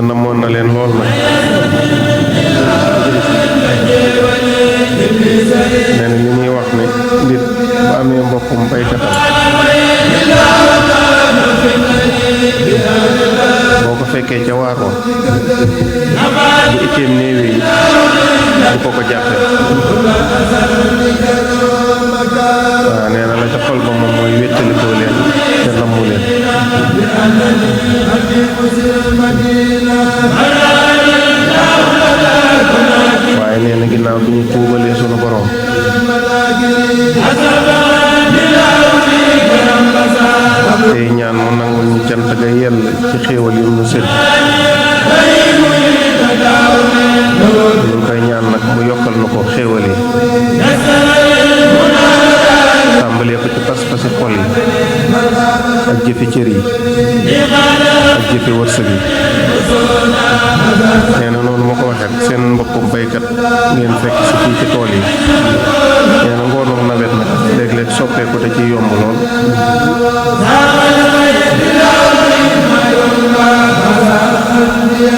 namoon na leen lool nag. nee na li ñuy wax ne nit bu amee mbokkum baykatam boo ko fekkee ca waar wa bu itteem néewee yi bu ko jàppe waaw nee na la ca xol ba moom mooy wéttalikoo leen te nammu leen. waaye nee na ginnaaw bi ñu tuubalee sunu borom tey ñaan mu nangul ñu cant ga yell ci xéewal yi mu sëdd ñu ngi koy ñaan nag mu yokkal na ko xéewal yi tàmbalee ko ci pas-pasi xol yi ak jëfi cër yi ak jëfi wërsëg yi. nee na noonu ma ko waxee seen mbokkum baykat ngeen fekk si fii ci tool yi nee na ngoonu nawet nag léeg-léeg soppeeku da ci yomb lool.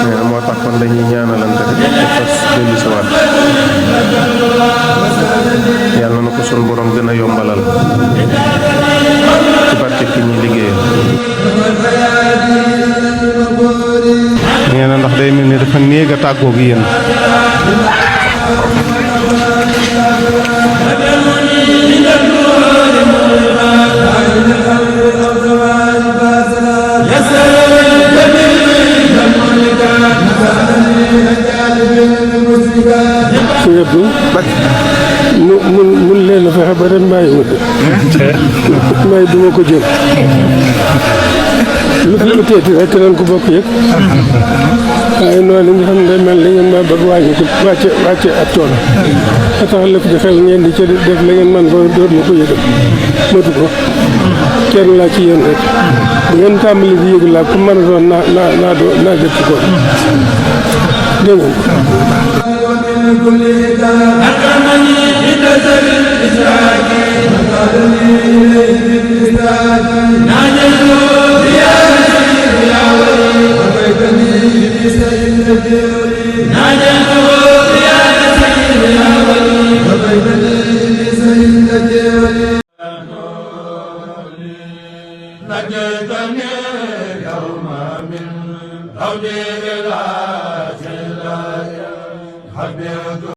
nee na moo tax kon dañuy ñaanalante rek te fas dellu si waat yàlla na ko sun borom gën a yombalal ci barke ki ñuy liggéeyal. nee na ndax day mel ni dafa néeg a tàggoo gi yéen. su yëpp mun leen a fexe ba ren bàyyi ma may duma ko jël lu ko teeti rek nañ ko bokk yëg waaye noonu nga xam ne mel la ngeen ma bëgg wàññi ko wàcce ak coono a tax lépp di xel ngeen di ca def la ngeen man ba door ma ko yëgal matu ko kenn laa ci yéen rek bu ngeen tàmbali di yëg laa ko mën a doon naa jot ci ko dégg nga